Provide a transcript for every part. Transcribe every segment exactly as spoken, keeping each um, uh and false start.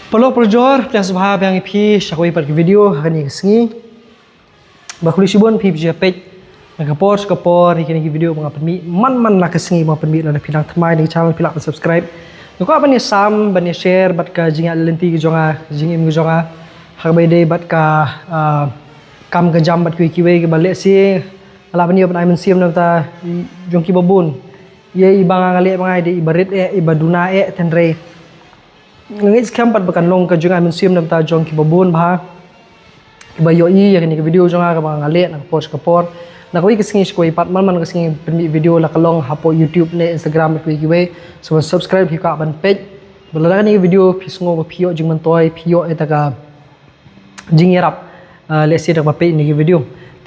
Paralok parajor, pdiang sngewbha biang ïa phi sha kawei pat ka video ha kane ka sngi. Ba khublei shibun phi phi ïa peit na ka por sha ka por ïa kane ka video ba nga pynmih man man la ka sngi ba nga pynmih lada phi dang thymmai na ka channel phi lah ban subscribe. Nga kwah ban ïa sam ban ïa share bad ka jingïaid lynti ka jong nga, ka jingim ka jong nga ha kaba ïadei bad ka, ah, kam ka jam bad kiwei kiwei kiba lehse nga lah ban ïoh ban ai mynsiem na ka bynta jong kiba bun. Ïa iba nga nga leh ba nga dei iba rit eh, iba duna eh, hynrei nga ngeit skhem pat ba kan long ka jingai mynsiem na ka bynta jong kiba bun bha kiba ïohi ïa kane ka video jong nga kaba nga leh na ka por sha ka por, na kawei ka sngi sha kawei pat, man man ka sngi pynmih video, la ka long hapoh YouTube ne Instagram ne kiwei kiwei. So ban subscribe, phi kwah ban peit, ba lada kane ka video phi sngew ba phi ïoh jingmyntoi, phi ïoh ïa ka jingïarap, ah, lehse da kaba peit ïa kane ka video.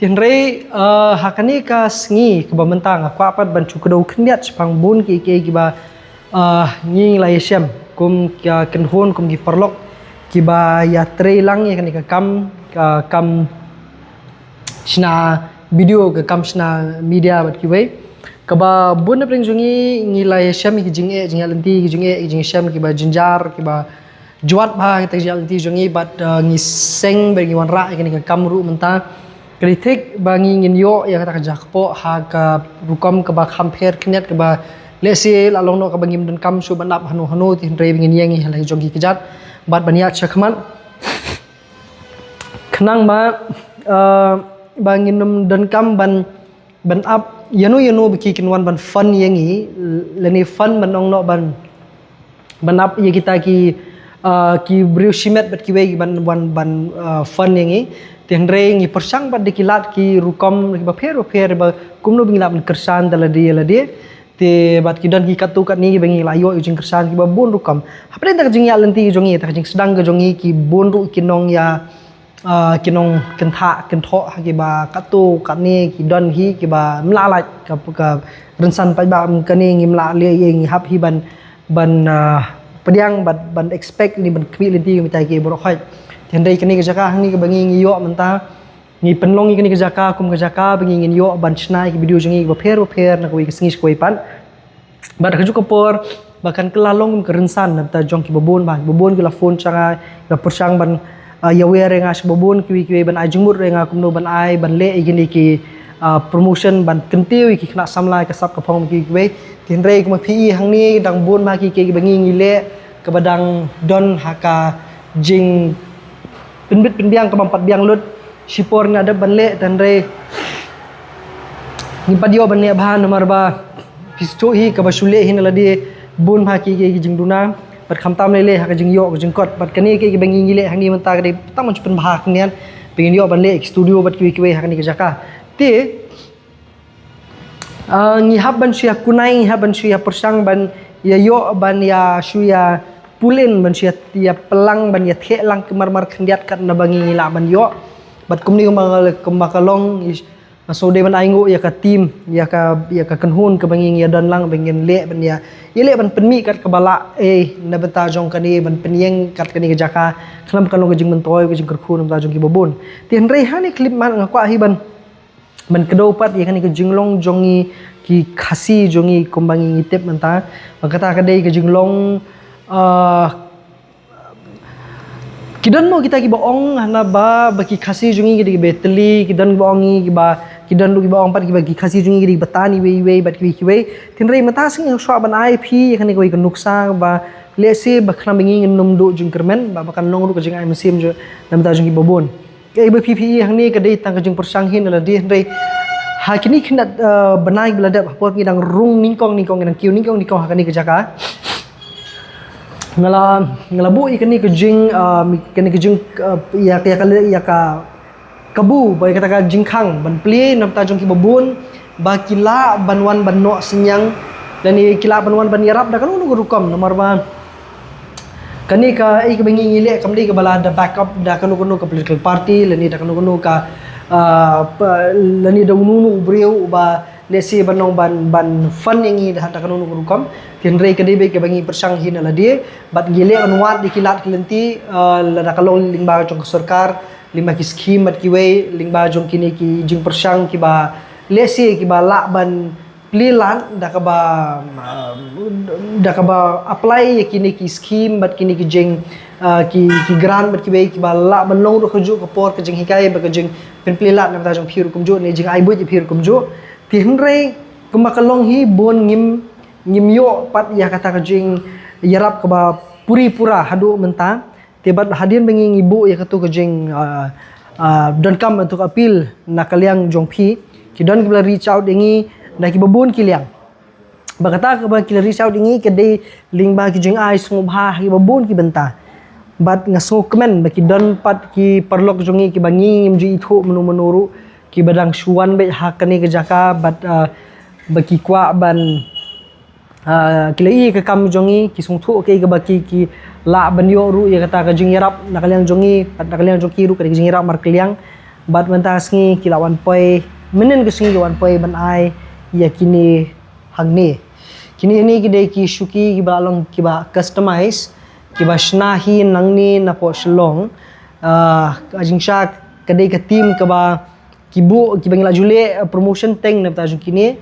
Hynrei, ah, ha kane ka sngi kaba mynta nga kwah pat ban shu kdew khyndiat shaphang bun kiei kiei kiba, ah, ngi la ïashem kum ka kynhun, kum ki paralok kiba ïatrei lang ïa kane ka kam, ka kam shna video, ka kam shna media bad kiwei. Kaba bun na pdeng jong ngi ngi la ïashem ïa ki jingeh, jingïaid lynti, ki jingeh, ki jingshem kiba jynjar, kiba jwat bha kita ki jingïaid lynti jong ngi bad, uh, ngi seng bad ngi wanrah ïa kane ka kam ruh mynta. Ka dei thik ba ngi ngin ïoh ïa kata ka jaka kpoh ha ka rukom kaba kham pher khyndiat, kaba lehse la long noh kaba ngim donkam shuh ban ap hano hano, hynrei ba ngin ïeng ïa la ki jong ki kjat bad ban ïaid shakhmat. Khnang ba, uh, ba ngin ym donkam ban ban ap ïano ïano ba ki kin wan ban fund ïa ngi, lane fund ban ong noh ban, ban ap ïa kita ki, ah, ki briew shimet bad kiwei ban, ban, ban, ah, fund ïa ngi. Hynrei ngi pyrshang bad da ki lad ki rukom kiba pher ba pher ba kumno ba ngi lah ban kyrshan da lade ïa lade. Te bad ki don ki katto katne kiba ngi la ïoh ïa jingkyrshan kiba bun rukom hapdeng kata ka jingïaid lynti jong ngi, kata ka jingsdang ka jong ngi, ki bun ruh ki nong ïa, ah, ki nongkynthah kynthoh ha kiba katto katne, ki don hi kiba ym lah lait ka, ka rynsan paidbah. Kane ngim lah leh ei, ngi hap hi ban, ban, ah, pdiang bad ban expect ne ban khmih lynti kumta ki baroh khoit. Hynrei kane ka jaka hangne kaba ngi ngi ïoh mynta, ngi pynlong ïa kane ka jaka kum ka jaka ba ngi ngin ïoh ban shna ïa ki video jong ngi kiba pher ba pher na kawei ka sngi sha kawei pat. Bad ha kajuh ka por ba kan kylla long kum ka rynsan na bynta jong kiba bun, ba kiba bun ki la phone sha nga, ki la pyrshang ban, ah, ïawer ïa nga sha kiba bun kiwei kiwei, ban ai jingmut ïa nga kumno ban ai ban leh ïa kine ki, ah, promotion, ban kyntiew ïa ki khynnah samla, ka sap ka phong kiwei kiwei. Hynrei kumba phi i hangne dang bun ma ki kiei kiba ngi ngi leh kaba dang don ha ka jingpynbit pynbiang kaba ym pat biang lut. Shipor ngi la dep ban leh, hynrei ngim pat ïoh ban leh bha namar ba phi sngewthuh hi kaba shu leh hi na lade bun bha ki, ki, ki jingduna bad khamtam lei lei ha ka jingïoh ka jingkot. Bad kane kiei kiba ngi ngi leh hangne mynta ka dei tang ban shu pynbha khyndiat ba ngin ïoh ban leh ki studio bad kiwei kiwei ha kane ka jaka. Te, ah, ngi hap ban shu ïa kunai, ngi hap ban shu ïa pyrshang ban ïa ïoh, ban ïa shu ïa pulin, ban shu ïa, ïa pynlang, ban ïa theh lang ki mar mar khyndiat kat naba ngi ngi lah ban ïoh. Bad kumne kumba, kumba ka long, nga shu dei ban ai nguh ïa ka team, ïa ka, ïa ka kynhun kaba ngi ngi ïa don lang, ba ngin leh ban ïa, ïa leh ban pynmih kat kaba lah, eh, na bynta jong kane, ban pynïeng kat kane ka jaka, khnang ba kan long ka jingmyntoi, ka jingkyrkhu na bynta jong kiba bun. Te hynrei ha kane ka clip man nga kwah hi ban, ban kdew pat ïa kane ka jinglong jong ngi ki Khasi jong ngi kumba ngi ngi tip mynta. Ba kata ka dei ka jinglong, ah, ki don mo kita kiba ong hana ba, ba ki Khasi jong ngi ki dei kiba ïatylli, ki don kiba ong ngi kiba, ki don ruh kiba ong pat kiba ki Khasi jong ngi ki dei kiba tan iwei iwei bad kiwei kiwei. Hynrei mynta sngi nga shu ban ai phi ïa kane kawei ka nuksa ba lehse ba khnang ba ngi ngin ym duh jingkyrmen, ba, ba kan long ruh ka jingai mynsiem jong, na bynta jong kiba bun. Kaei ba phi phi i hangne ka dei tang ka jingpyrshang hi na lade, hynrei ha kine ki khyndai, eh, bnai ba la dep, ha por ngi dang rung nyngkong nyngkong, ngi dang kiew nyngkong nyngkong ha kane ka jaka, nga la, nga la buh ïa kane ka jing, eh, kane ka jing, eh, ïa, ïa ka, ïa ka kabu, ba ïa kata ka jingkhang ban plie na bynta jong kiba bun ba ki lah ban wan ban noh synñiang, lane ki lah ban wan ban ïarap da kano kano ka rukom, namar ba kane kaei kaba ngi ngi leh kam dei kaba la da backup da kano kano ka political party, lane da kano kano ka, ah, pa, lane da uno uno u briew uba lehse ban ong ban, ban fund ïa ngi da, da kano kano ka rukom. Hynrei ka dei beit kaba ngi pyrshang hi na lade bad ngi leh ban wad ïa ki lad ki lynti, ah, lada ka long lyngba jong ka sorkar, lyngba ki scheme bad kiwei, lyngba jong kine ki jingpyrshang kiba lehse kiba lah ban plie lad da kaba, ah, da kaba apply ïa kine ki scheme bad kine ki jing, ah, ki, ki grant bad kiwei kiba lah ban long ruh kajuh ka por ka jinghikai bad ka jingpynplie lad na bynta jong phi ruh kumjuh ne jingai buit ïa phi ruh kumjuh. Te hynrei kumba ka long hi bun ngim, ngim ïoh pat ïa kata ka jingïarap kaba puri pura haduh mynta. Te bad hadien ba ngi ngi buh ïa katu ka jing, ah, ah, donkam, katu ka appeal na ka liang jong phi, ki don kiba la reach out ïa ngi na kiba bun ki liang. Ba kata kaba ki la reach out ïa ngi ka dei lyngba ki jingai sngewbha ha kiba bun ki bynta. Bad nga sngewkmen ba ki don pat ki paralok jong ngi kiba ngi ngim ju ithuh mynno mynno ruh, kiba dang shu wan beit ha kane ka jaka bad, ah, ba ki kwah ban, ah, ki la ïohi ïa ka kam jong ngi, ki sngewthuh kaei kaba ki, ki lah ban ïoh ruh ïa kata ka jingïarap na ka liang jong ngi bad na ka liang jong ki ruh ka dei ka jingïarap markylliang. Bad mynta ka sngi ki la wan poi, mynnin ka sngi ki wan poi ban ai ïa kine hangne. Kine hangne ki dei ki shuki kiba la long kiba customize, kiba shna hi nangne napoh Shillong. Ah, ka jingshah ka dei ka team kaba ki buh kiba ngi la ju leh, eh, promotion teng na bynta jong kine.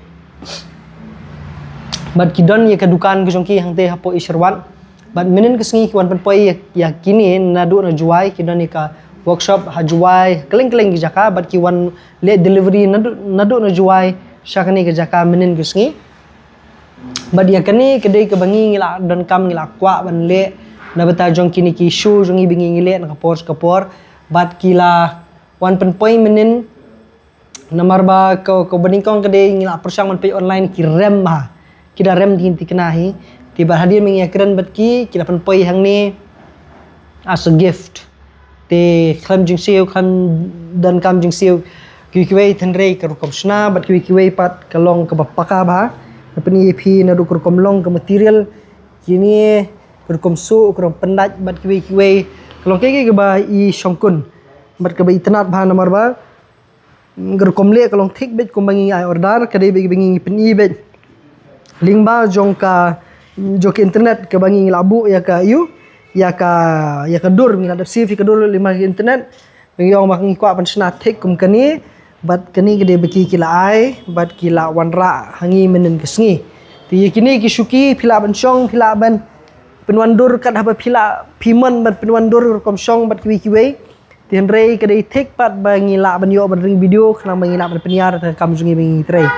Bad ki don ïa ka dukan ka jong ki hangtei hapoh Isherwat. Bad mynnin ka sngi ki wan pynpoi ïa, ïa kine naduh na Jowai, ki don ïa ka workshop ha Jowai, kylleng kylleng ki jaka bad ki wan leh delivery naduh, naduh na Jowai sha kane ka jaka mynnin ka sngi. Bad ïa kane ka dei kaba ngi ngi la donkam, ngi la kwah ban leh na bynta jong kine ki show jong ngi ba ngi ngi leh na ka por sha ka por. Bad ki la wan pynpoi mynnin, namar ba ka, kaba nyngkong ka dei ngi la pyrshang ban peit online ki rem bha. Ki da rem ki thikna hi. Te bad hadien ba ngi ïakren bad ki, ki la pynpoi hangne as a gift. Te khlem jingsiew, khlem donkam jingsiew kiwei kiwei, hynrei ka rukom shna bad kiwei kiwei pat ka long kaba paka bha. Nga pyni ïa phi naduh ka rukom long ka material, kine ka rukom suh, ka rukom pyndait bad kiwei kiwei, ka long kaei kaei kaba i shongkun bad kaba itynnad bha, namar ba ka rukom leh ka long thik beit kumba ngi ai order, ka dei beit ba ngi ngi pyni beit lyngba jong ka, jong ka internet kaba ngi ngi la buh ïa ka, ïoh ïa ka, ïa ka dur, ngi la dep save ïa ka dur lyngba ka internet. Ngi ong ba ngi kwah ban shna thik kum kane, bad kane ka dei ba ki, ki la ai bad ki la wanrah ha ngi mynnin ka sngi. Te ïa kine ki shuki phi lah ban shong, phi lah ban pynwandur kat haba phi lah, phi mon ban pynwandur rukom shong bad kiwei kiwei. Te hynrei ka dei thik pat ba ngi lah ban ïoh ban ring video khnang ba ngi lah ban pynïar ïa ka kam jong ngi ba ngi trei.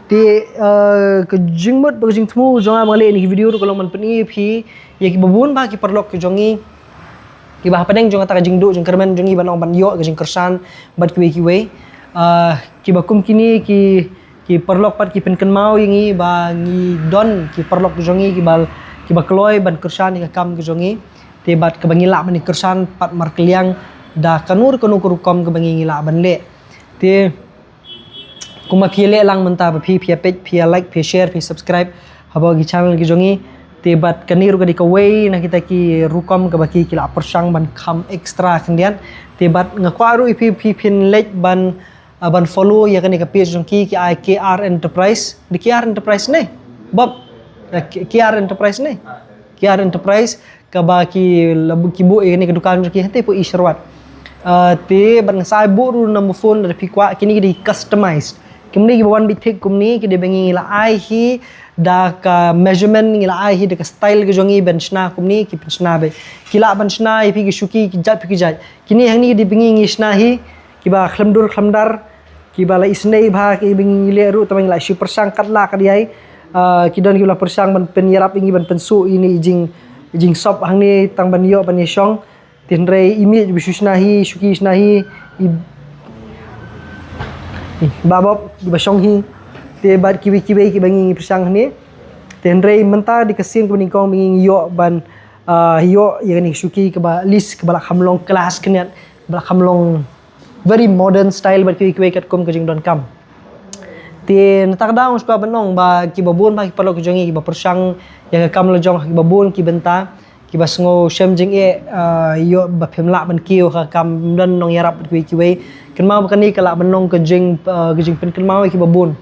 Te, eh, ka jingmut bad ka jingthmu jong nga ba nga leh ïa kine ki video ruh ka long ban pyni ïa phi ïa kiba bun bha ki paralok ki jong ngi, kiba hapdeng jong kata ka jingduh jingkyrmen jong ngi ban ong ban ïoh ka jingkyrshan bad kiwei kiwei. Ah, kiba kum kine ki, ki paralok pat ki pynkynmaw ïa ngi ba ngi don ki paralok ki jong ngi kiba, kiba kloi ban kyrshan ïa ka kam ki jong ngi. Te bad kaba ngi lah ban kyrshan pat markylliang da kano kano ka rukom kaba ngi ngi lah ban leh. Te kumba phi leh lang mynta ba phi, phi peit, phi like, phi share, phi subscribe haba ki channel ki jong ngi. Te bad kane ruh ka dei kawei na kita ki rukom kaba ki, ki la pyrshang ban kham extra khyndiat. Te bad nga kwah ruh ïa phi, phi phin leit ban, ah, ban follow ïa kane ka page jong ki, ki ai K R Enterprise. Dei K R Enterprise ne? Bob. Eh, K-, K R Enterprise ne? K R Enterprise. Kaba ki la buh, ki buh ïa kane ka dukan jong ki hangtei hapoh Isherwat. Ah, te bad nga sa ai buh ruh number phone lada phi kwah, kine ki dei customized. Kumne kiba wan beit thik kumne, ki dei ba ngi la ai hi da ka measurement, ngi la ai hi da ka style ka jong ngi ban shna kumne, ki pynshna beit. Ki lah ban shna ïa phi ki shuki ki jait pa ki jait. Kine hangne ki dei ba ngi ngi shna hi, kiba khlem dur khlem dar, kiba la isynei bha, kiba ngi ngi leh ruh, tangba ngi la shu pyrshang katba lah katba ïai. Ah, ki don kiba la pyrshang ban pynïarap ïa ngi ban pynsuh ïa ine i jing, i jingsop hangne tang ban ïoh ban ïashong. Te hynrei i mih ba shu shna hi, shuki shna hi, i, i Bah Bob, iba shong hi. Te bad kiwei kiwei kiba ngi ngi pyrshang hangne. Te hynrei mynta dei ka sien kaba nyngkong ba ngi ngi ïoh ban, ah, ïoh ïa kane ka shuki kaba at least kaba la kham long class khyndiat, kaba la kham long very modern style bad kiwei kiwei katkum ka jingdonkam. Te na kata ka daw nga shu kwah ban ong ba kiba bun bha ki paralok ki jong ngi kiba pyrshang ïa ka kam la jong ha kiba bun ki bynta, kiba sngew shem jingeh, ah, ïoh ba phim lah ban kiew ha ka kam, ym don nongïarap bad kiwei kiwei. Kynmaw ba kane ka lah ban long ka jing, ah, ka jingpynkynmaw ïa kiba bun.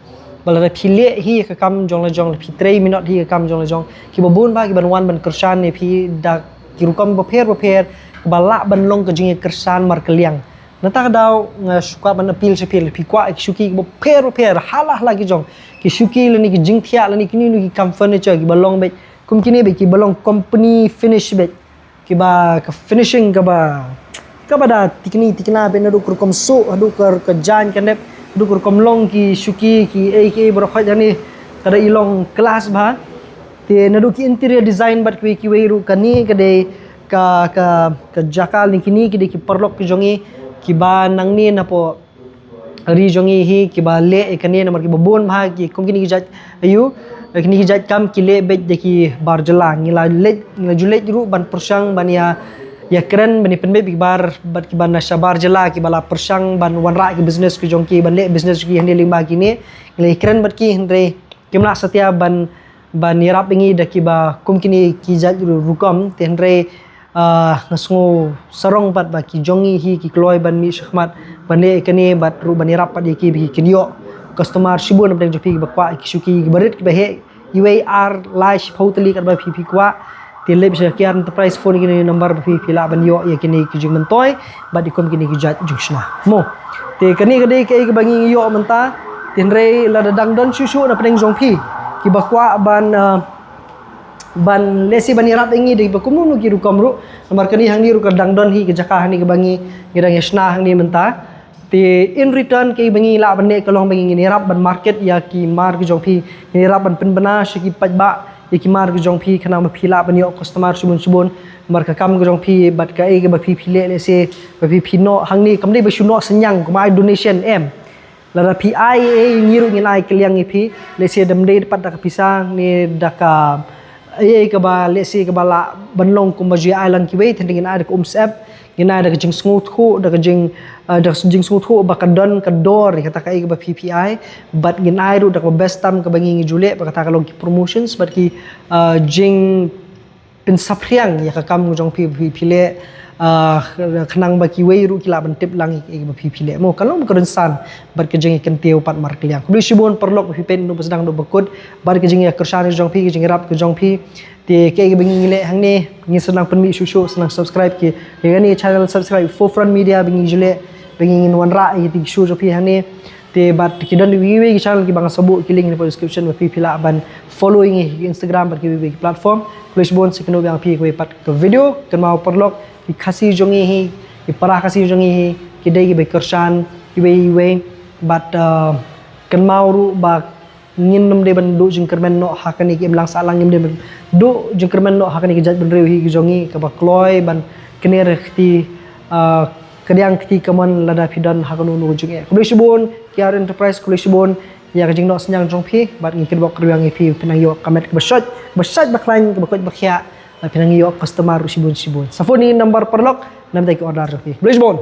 Ba lada phi leh hi ïa ka kam jong la jong, lada phi trei minot hi ïa ka kam jong la jong, kiba bun bha kiban wan ban kyrshan ïa phi da ki rukom bapher bapher, kaba lah ban long ka jingïakyrshan markylliang. Nangta ka daw nga shu kwah ban appeal sha phi, phi kwah ki shuki kiba pher pher, hala hala ki jong ki shuki lane ki jingthiah lane kine ki kam furniture kiba long beit kum kine beit, kiba long company finish beit, kiba ka finishing kaba kaba da tikni tikna beit, naduh ka rukom suh haduh ka ka jaiñ ka nep, haduh ka rukom long ki shuki ki ei ki ei baroh khoit, lane ka da i long class bha. Te naduh ki interior design bad kiwei kiwei ruh, kane ka dei ka ka ka jaka lane kine ki dei ki paralok ki jong ngi kiba nangne napoh ri jong ngi hi kiba leh ïa kane, namar kiba bun bha ki kum kine ki jait, aiu, kine ki jait kam ki leh beit da ki bar jylla. Ngi la leit, ngi la ju leit ruh ban pyrshang ban ïa ïa kren ban ïa pynbeit bad ki bar, bad kiba na shabar jylla kiba la pyrshang ban wanrah ki business ki jong ki, ban leh business ki hangne lyngba kine. Ngi la ïa kren bad ki, hynrei kim lah satia ban ban ïarap ïa ngi da kiba kum kine ki jait ru- rukom. Te hynrei, ah, nga sngew sarong pat ba ki jong ngi hi ki kloi ban mih shakhmat ban leh ïa kane bad ruh ban ïarap pat ïa ki ba ki kin ïoh customer shibun na pdeng jong phi kiba kwah ki shuki kiba rit kiba heh, iwei ar lai shiphew tylli katba phi phi kwah. Te leit sha Kiar Enterprise, phone kine number ba phi phi lah ban ïoh ïa kine ki jingmyntoi bad ïa kum kine ki jait jingshna mo. Te kane ka dei kaei kaba ngi ïoh mynta. Te hynrei lada dang don shuh shuh na pdeng jong phi kiba kwah ban, ah, ban lehse ban ïarap ïa ngi da kiba kumno ki rukom ruh, namar kane hangne ruh ka dang don hi ka jaka hangne kaba ngi ngi dang ïa shna hangne mynta. Te in return kaei ba ngi lah ban leh ka long ba ngi ngin ïarap ban market ïa ki mar ki jong phi, ngin ïarap ban pynbna sha ki paidbah ïa ki mar ki jong phi khnang ba phi lah ban ïoh customer shibun shibun. Namar ka kam ka jong phi bad kaei kaba phi phi leh, lehse ba phi phi noh hangne kam dei ba shu noh synñiang, kumba ai donation em. Lada phi ai ei, ngi ruh ngin ai kylliang ïa phi. Lehse dam dei pat da ka pisa ne da ka ei ei kaba lehse kaba lah ban long kumba ju ai lang kiwei, te ngin ai da ka umsyep, ngin ai da ka jingsngewthuh, da ka jing, ah, da ka jingsngewthuh ba ka don ka dor ïa kata kaei kaba phi phi ai. Bad ngin ai ruh da kaba best tam kaba ngi ngi ju leh, ba kata ka long ki promotions bad ki, ah, jing pynsaphriang ïa ka kam ka jong phi ba phi phi leh, ah, khnang ba kiwei ruh ki lah ban tip lang ïa ka ba phi phi leh mo. Ka long ba ka rynsan bad ka jingïakyntiew pat markylliang. Khublei shibun paralok ba phi peit naduh ba sdang haduh ba kut bad ka jingïakyrshan ka jong phi, ka jingïarap ka jong phi. Te kaei ba ngi leh hangne, ngi sa nang pynmih shuh shuh, sa nang subscribe ki ïa kane channel, subscribe Forefront Media ba ngi ju leh, ba ngi ngin wanrah ïa ki show jong phi hangne. Te bad ki don kiwei kiwei ki channel kiba nga sa buh ki link hapoh description ba phi phi lah ban follow ïa ngi ha Instagram bad kiwei kiwei ki platform. Khublei shibun, sa ïakynduh biang ïa phi ha kawei pat ka video. Kynmaw paralok, ki Khasi jong ngi hi, ki para Khasi jong ngi hi, ki dei kiba kyrshan iwei iwei. Bad, uh, kynmaw ruh ba ngin nym dei ban duh jingkyrmen noh ha kane ka imlang sahlang, ngim dei ban duh jingkyrmen noh ha kane ka jaitbynriew hi ka jong ngi kaba kloi ban kner kti, ah, kadiang kti kamon lada phi don ha kano kano ka jingeh. Khublei shibun Kiar Enterprise, khublei shibun ïa ka jingnoh synñiang jong phi bad ngi kyrpad kyrpad ïa phi, phin nang ïoh ka met kaba shait, ba shait ba khlaiñ, kaba koit ba khiah, bad phin nang ïoh customer ruh shibun shibun. Sa phone ïa ki number paralok, nang ai ki order jong phi. Khublei shibun.